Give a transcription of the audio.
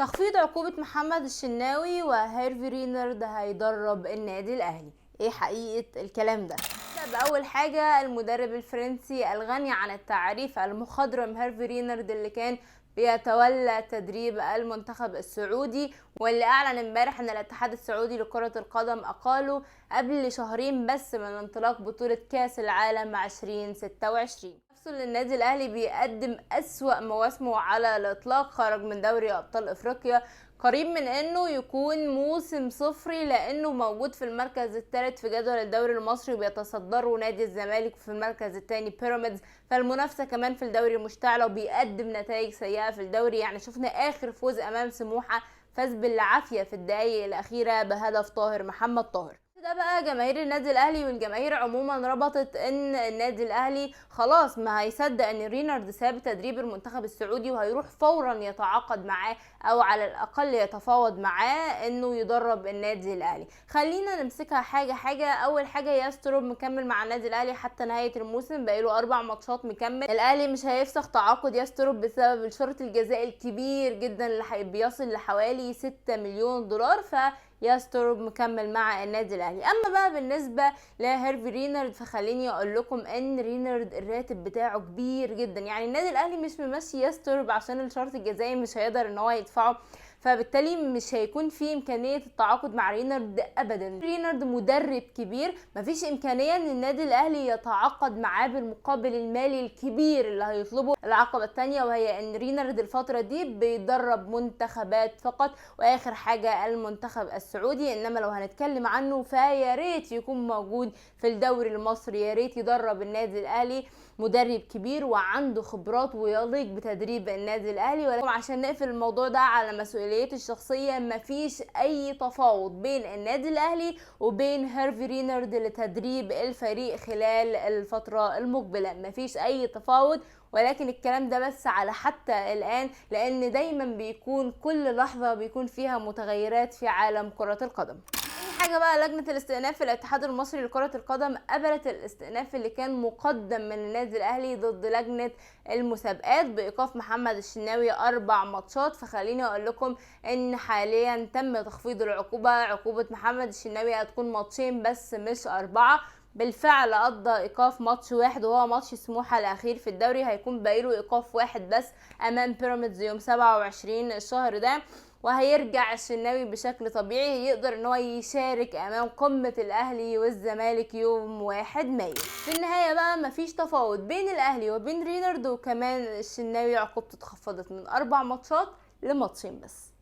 تخفيض عقوبة محمد الشناوي وهيرفي رينارد هيدرب النادي الأهلي. ايه حقيقة الكلام ده؟ بأول حاجة المدرب الفرنسي الغني عن التعريف المخضرم هيرفي رينارد اللي كان بيتولى تدريب المنتخب السعودي، واللي اعلن امبارح ان الاتحاد السعودي لكرة القدم اقاله قبل شهرين بس من انطلاق بطولة كاس العالم 2026. نفسه للنادي الاهلي بيقدم اسوأ مواسمه على الاطلاق، خرج من دوري ابطال افريقيا قريب من انه يكون موسم صفري لانه موجود في المركز الثالث في جدول الدوري المصري وبيتصدره نادي الزمالك، في المركز الثاني بيراميدز، فالمنافسه كمان في الدوري مشتعلة وبيقدم نتائج سيئه في الدوري. يعني شفنا اخر فوز امام سموحه فاز بالعافية في الدقائق الاخيرة بهدف طاهر محمد طاهر. ده بقى جماهير النادي الاهلي والجماهير عموما ربطت ان النادي الاهلي خلاص ما هيصدق ان رينارد ساب تدريب المنتخب السعودي وهيروح فورا يتعاقد معاه او على الاقل يتفاوض معاه انه يدرب النادي الاهلي. خلينا نمسكها حاجة حاجة. اول حاجة ياستروب مكمل مع النادي الاهلي حتى نهاية الموسم، بقاله 4 ماتشات مكمل. الاهلي مش هيفسخ تعاقد ياستروب بسبب الشرط الجزائي الكبير جدا اللي بيصل لحوالي 6 مليون دولار، ف ياستروب مكمل مع النادي الاهلي. اما بقى بالنسبة لهيرفي رينارد فخليني اقول لكم ان رينارد الراتب بتاعه كبير جدا، يعني النادي الاهلي مش ممشي ياستروب عشان الشرط الجزائي مش هيقدر ان هو يدفعه، فبالتالي مش هيكون في امكانية التعاقد مع رينارد ابدا. رينارد مدرب كبير، مفيش امكانية ان النادي الاهلي يتعاقد معاه بالمقابل المالي الكبير اللي هيطلبه. العقبة الثانية وهي ان رينارد الفترة دي بيدرب منتخبات فقط، واخر حاجة المنتخب السعودي، انما لو هنتكلم عنه فيا ريت يكون موجود في الدوري المصري، يا ريت يدرب النادي الاهلي، مدرب كبير وعنده خبرات ويليق بتدريب النادي الاهلي. ولكن عشان نقفل الموضوع ده على مسؤوليته الشخصية، مفيش اي تفاوض بين النادي الاهلي وبين هيرفي رينارد لتدريب الفريق خلال الفترة المقبلة، مفيش اي تفاوض. ولكن الكلام ده بس على حتى الآن، لأن دايما بيكون كل لحظة بيكون فيها متغيرات في عالم كرة القدم. حاجة بقى، لجنة الاستئناف في الاتحاد المصري لكرة القدم قبلت الاستئناف اللي كان مقدم من النادي الأهلي ضد لجنة المسابقات بإيقاف محمد الشناوي 4 ماتشات. فخليني أقول لكم إن حاليا تم تخفيض العقوبة، عقوبة محمد الشناوي هتكون ماتشين بس مش 4. بالفعل قضى ايقاف ماتش واحد وهو ماتش سموحه الاخير في الدوري، هيكون باقيله ايقاف واحد بس امام بيراميدز يوم 27 الشهر ده، وهيرجع الشناوي بشكل طبيعي يقدر ان هو يشارك امام قمة الاهلي والزمالك يوم 1 مايو. في النهاية بقى مفيش تفاوض بين الاهلي وبين رينارد، وكمان الشناوي عقوبته اتخفضت من 4 ماتشات لماتشين بس.